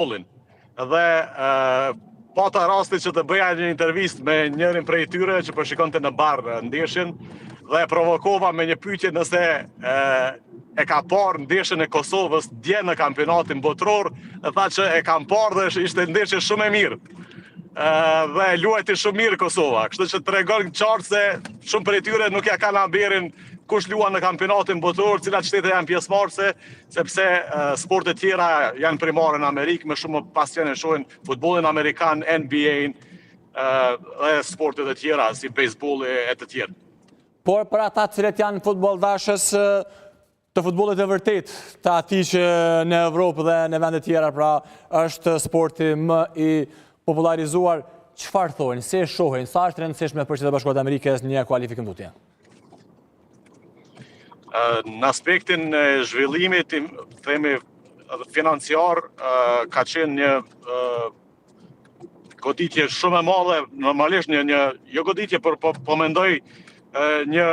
futbollin. Dhe pata rastin që të bëja një intervistë me njërin prej tyre që po shikonte në bar ndeshjen dhe e provokova me një pyetje nëse e, e ka parë ndeshjen e Kosovës dje në kampionatin botëror dhe tha që e kam parë dhe ishte ndeshje shumë e mirë. Dhe luajti shumë mirë Kosova, kështu që tregon qartë se shumë prej tyre nuk ja kanë haberin kush luan në kampionatin botëror, cilat shtete janë pjesëmarrëse, sepse sportet tjera janë primare në Amerikë, me shumë pasion e shohin futbollin amerikan, NBA-n dhe sportet e tjera si bejsbolli e të tjerë. Por për ata të cilët janë futbolldashës të futbollit të vërtetë, të atij që në Evropë dhe në vende tjera, pra është sporti më i popullarizuar, çfarë thonë, si e shohin, sa është rëndësishme për Shtetet e Bashkuara të Amerikës një kualifikim tutje? Në aspektin e zhvillimit, themi financiar, ka qenë një goditje shumë e madhe, normalisht një një jo goditje, por po, po mendoj një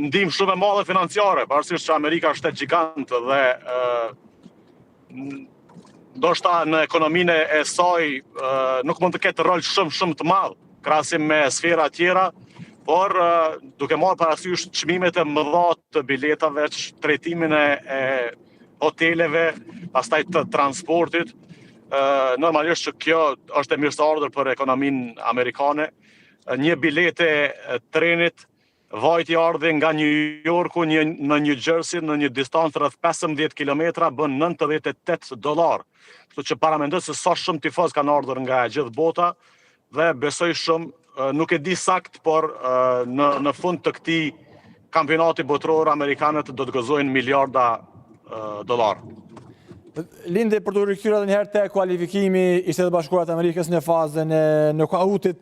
ndihmë shumë e madhe financiare, pavarësisht që Amerika është shtet gjigant dhe ë ndoshta në ekonominë e saj nuk mund të ketë rol shumë shumë të madh krahasim me sfera tjera, por duke marrë parasysh çmimet e mëdha të biletave, trajtimin e, e hoteleve, pastaj të transportit, normalisht që kjo është e mirëseardhur për ekonominë amerikane. Një biletë e trenit vajti ardhi nga New Yorku një, në New Jersey në një distancë rreth 15 kilometra bën 98 dollar. Kështu që paramendoj se sa shumë tifoz kanë ardhur nga e gjithë bota dhe besoj shumë, nuk e di sakt, por në në fund të këtij kampionati botëror amerikanët do të gëzojnë miliarda dollar. Lindi për t'u rikthyer edhe një herë te kualifikimi i Shteteve të Bashkuara të Amerikës në fazën e nokautit,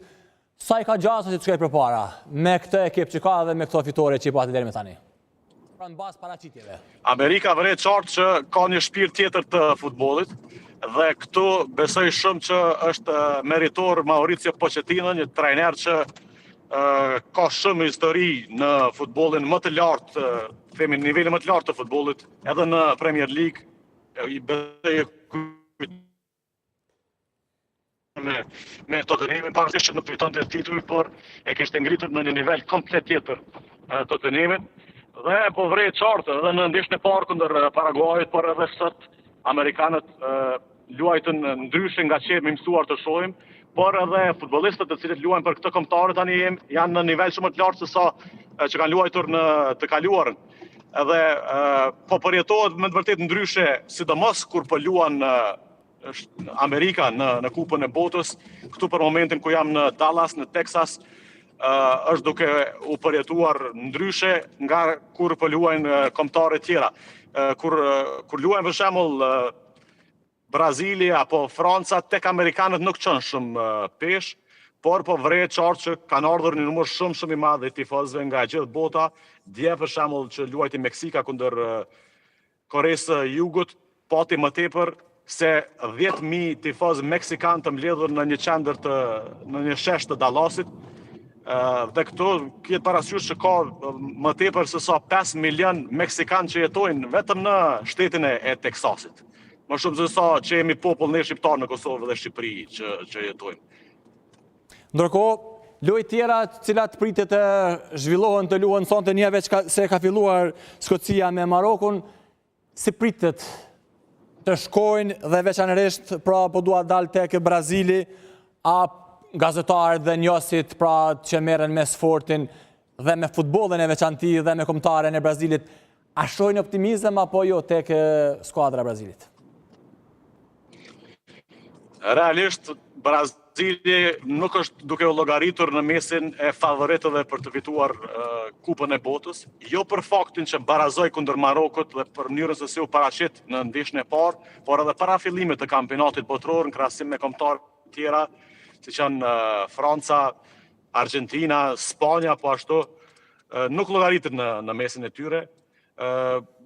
sa i ka gjasat që të shkojë përpara me këtë ekip që ka dhe me këto fitore që i pati deri më tani? Pra në bazë paraqitjeve. Amerika vërehet qartë që ka një shpirt tjetër të futbollit dhe këtu besoj shumë që është meritor Mauricio Pochettino, një trajner që ka shumë histori në futbollin më të lartë, themi nivelin më të lartë të futbollit, edhe në Premier League, i besoj me me Tottenhamin, pavarësisht që nuk fitonte tituj, por e kishte ngritur në një nivel komplet tjetër Tottenhamin dhe po vërehet qartë edhe në ndeshjen e parë kundër Paraguajit, por edhe sot amerikanët luajtën ndryshe nga që jemi mësuar të shohim, por edhe futbollistët të cilët luajnë për këtë kombëtare tani janë në nivel shumë më të lartë se sa që kanë luajtur në të kaluarën. Edhe po përjetohet me të vërtetë ndryshe, sidomos kur po luan është Amerika në në Kupën e Botës. Këtu për momentin ku jam në Dallas, në Texas, është duke u përjetuar ndryshe nga kur po luajnë kombëtaret tjera. Kur kur luajnë për shembull Brazili apo Franca tek amerikanët nuk çon shumë peshë, por po vërehet qartë që kanë ardhur një numër shumë shumë i madh i tifozëve nga e gjithë bota. Dje për shembull që luajti Meksika kundër Koresë së Jugut pati më tepër se 10.000 tifozë meksikanë të mbledhur në një qendër të në një shesh të Dallasit. Dhe këtu kihet parasysh që ka më tepër se sa 5 milion meksikanë që jetojnë vetëm në shtetin e, e Teksasit. Më shumë se sa që jemi popull ne shqiptarë në Kosovë dhe Shqipëri që që jetojmë. Ndërkohë, lojë tjera të cilat pritet të zhvillohen të luhen sonte një veç ka, se ka filluar Skocia me Marokun, si pritet të shkojnë dhe veçanërisht pra po dua dal tek Brazili, a gazetarët dhe njohësit pra që merren me sportin dhe me futbollin e veçanti dhe me kombëtaren e Brazilit, a shohin optimizëm apo jo tek skuadra e Brazilit? Realisht, Brazili nuk është duke u llogaritur në mesin e favoritëve për të fituar Kupën e Botës, jo për faktin që barazoi kundër Marokut dhe për mënyrën se si u paraqit në ndeshjen e parë, por edhe para fillimit të kampionatit botëror në krahasim me kombëtare të tjera, siç janë Franca, Argentina, Spanja po ashtu, nuk llogaritet në në mesin e tyre.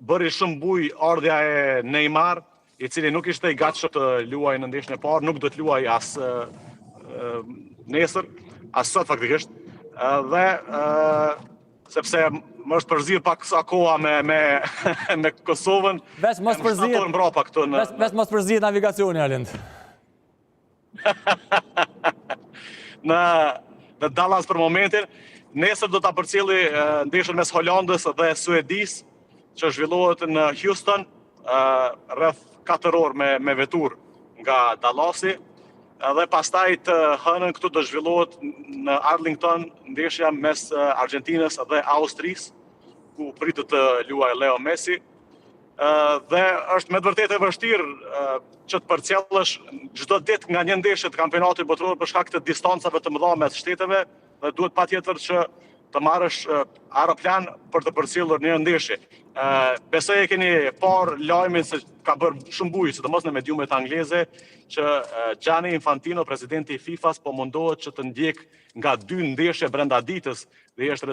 Bëri shumë bujë ardhja e Neymar, i cili nuk ishte i gatshëm të luajë në ndeshjen e parë, nuk do të luajë as nesër, as sot faktikisht. Dhe sepse më është përzier pak sa koha me me me Kosovën. Veç mos përzihet mbrapa këtu në Veç mos përzihet navigacioni Arlind. Në në Dallas për momentin. Nesër do ta përcjelli ndeshjen mes Holandës dhe Suedisë, që zhvillohet në Houston, rreth 4 orë me me veturë nga Dallasi. Dhe pastaj të hënën këtu do zhvillohet në Arlington ndeshja mes Argjentinës dhe Austrisë, ku pritet të luajë Leo Messi. Dhe është me të vërtetë e vështirë që të përcjellësh çdo ditë nga një ndeshje të kampionatit botëror për shkak të distancave të mëdha mes shteteve dhe duhet patjetër që të marrësh aeroplan për të përcjellur një ndeshje. Besoj e keni parë lajmin se ka bërë shumë bujë, sidomos në mediumet angleze, që Gianni Infantino, presidenti i FIFA-s, po mundohet që të ndjekë nga dy ndeshje brenda ditës dhe i është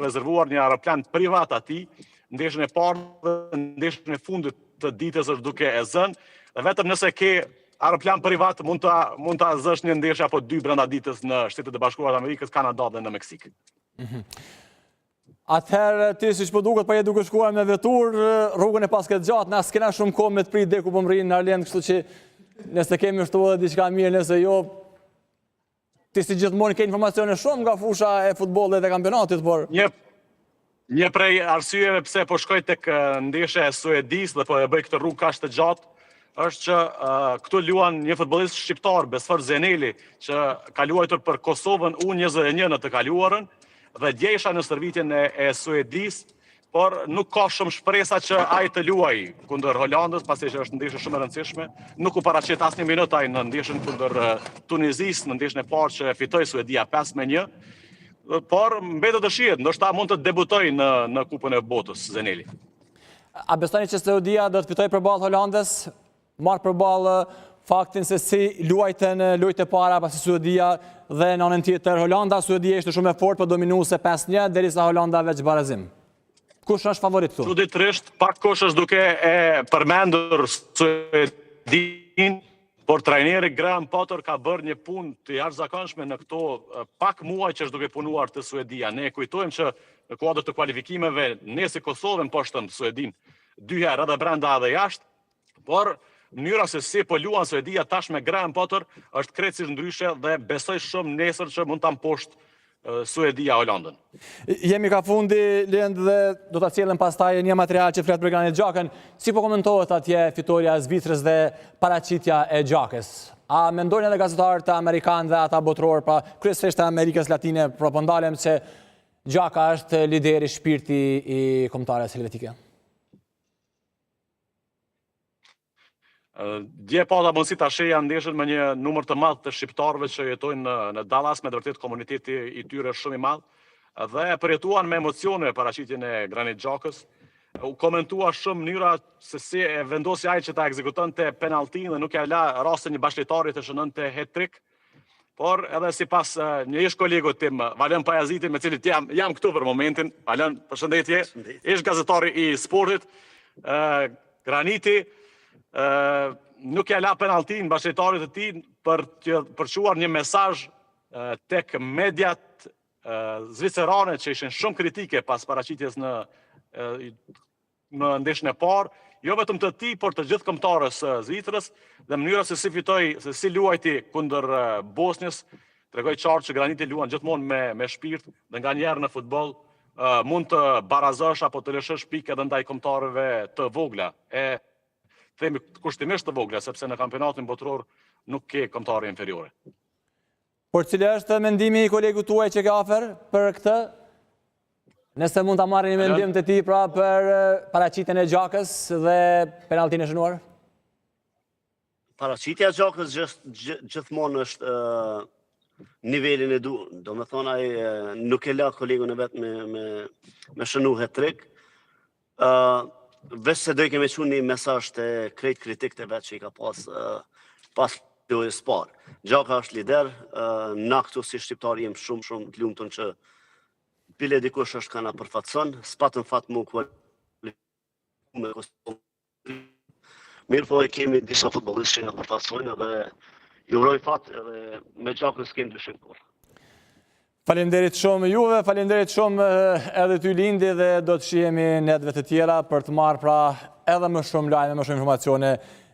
rezervuar një aeroplan privat atij ndeshjen e parë dhe ndeshjen e fundit të ditës është duke e zënë dhe vetëm nëse ke aeroplan privat mund ta mund ta zësh një ndeshje apo dy brenda ditës në Shtetet e Bashkuara të Amerikës, Kanada dhe në Meksikë. Mm -hmm. Atëherë ti siç po duket po je duke shkuar me veturë, rrugën e paske të gjatë, na s'kena shumë kohë me të prit deri ku po mrrin në Arlend, kështu që nëse kemi shtu edhe diçka mirë, nëse jo Ti si gjithmonë ke informacione shumë nga fusha e futbollit dhe kampionatit, por... Një, një prej arsyeve pse po shkoj tek ndeshja e Suedisë dhe po e bëj këtë rrugë kaq të gjatë, është që uh, këtu luan një futbollist shqiptar, Besfort Zeneli, që ka luajtur për Kosovën U21 në të kaluarën, dhe dje isha në stërvitjen e, e Suedisë, por nuk ka shumë shpresa që ai të luajë kundër Holandës, pasi që është ndeshje shumë e rëndësishme. Nuk u paraqit asnjë minutë ai në ndeshjen kundër eh, Tunizisë, në ndeshjen e parë që e fitoi Suedia 5 me 1. Por mbetet të shihet, ndoshta mund të debutojë në në Kupën e Botës Zeneli. A besoni që Suedia do të fitojë përballë Holandës? Marrë përballë faktin se si luajtën lojët e para pasi Suedia dhe në anën tjetër Holanda, Suedia ishte shumë e fortë po dominuese 5-1 derisa Holanda veç barazim. Kush është favorit këtu? Çuditërisht, pak kush është duke e përmendur Suedinë, por trajneri Graham Potter ka bërë një punë të jashtëzakonshme në këto pak muaj që është duke punuar te Suedia. Ne e kujtojmë që në kuadër të kualifikimeve ne si Kosovë mposhtëm Suedinë dy herë edhe brenda edhe jashtë, Por mënyra se si po luan Suedia tash me Graham Potter është krejtësisht ndryshe dhe besoj shumë nesër që mund ta mposht Suedia Holandën. Jemi ka fundi, Lend, dhe do ta sjellim pastaj një material që flet për Granit Xhakën. Si po komentohet atje fitorja e Zvicrës dhe paraqitja e Xhakës? A mendojnë edhe gazetarët amerikanë dhe ata botëror, pra kryesisht të Amerikës Latine, pra po ndalem se Xhaka është lideri shpirti i kombëtares helvetike? Dje pata mundësi ta shihja ndeshjen me një numër të madh të shqiptarëve që jetojnë në në Dallas, me të vërtetë komuniteti i tyre është shumë i madh dhe e përjetuan me emocione paraqitjen e Granit Xhakës. U komentua shumë mënyra se si e vendosi ai që ta ekzekutonte penalltinë dhe nuk ia la rastin një bashkëlojtari të shënonte hat-trick. Por edhe sipas një ish kolegut tim, Valon Pajaziti, me cilin jam jam këtu për momentin. Valon, përshëndetje. Ish gazetari i sportit. Ë Graniti ë nuk ia la penalltinë bashkëlojtarit të tij për të përçuar një mesazh tek mediat zvicerane që ishin shumë kritike pas paraqitjes në në ndeshjen e parë, jo vetëm të tij, por të gjithë kombëtares së Zvicrës dhe mënyra se si fitoi, se si luajti kundër Bosnjës, tregoi qartë që Graniti luan gjithmonë me me shpirt dhe nganjëherë në futboll mund të barazosh apo të lëshosh pikë edhe ndaj kombëtareve të vogla. E themi kushtimisht të vogla, sepse në kampionatin botëror nuk ke kombëtare inferiore. Por cili është mendimi i kolegut tuaj që ke afër për këtë? Nëse mund ta marrim një mendim të tij pra për paraqitjen e Xhakës dhe penalltinë e shënuar? Paraqitja e Xhakës gjithmonë është nivelin e duhur. Domethonë ai nuk e la kolegun e vet me me me shënu hat-trick. Ë veç se dojke me çu një mesazh te krejt kritikët e vet që i ka pas pas lojës parë. Xhaka është lider, na këtu si shqiptar jem shumë shumë të lumtun që bile dikush është ka na përfaqëson, s'patëm fat mu kualifiku me Kosovë Mirëpo e kemi disa futbollistë që na përfaqësojnë dhe ju uroj fat edhe me Xhakën s'kem dyshim kurrë. Faleminderit shumë juve, faleminderit shumë edhe ty Lindi dhe do të shihemi netëve të tjera për të marrë pra edhe më shumë lajme, më shumë informacione.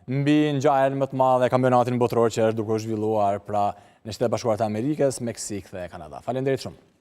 mbi ngjarjen më të madhe kampionatin botëror që është duke u zhvilluar pra në Shtetet e Bashkuara të Amerikës, Meksikë dhe Kanada. Faleminderit shumë.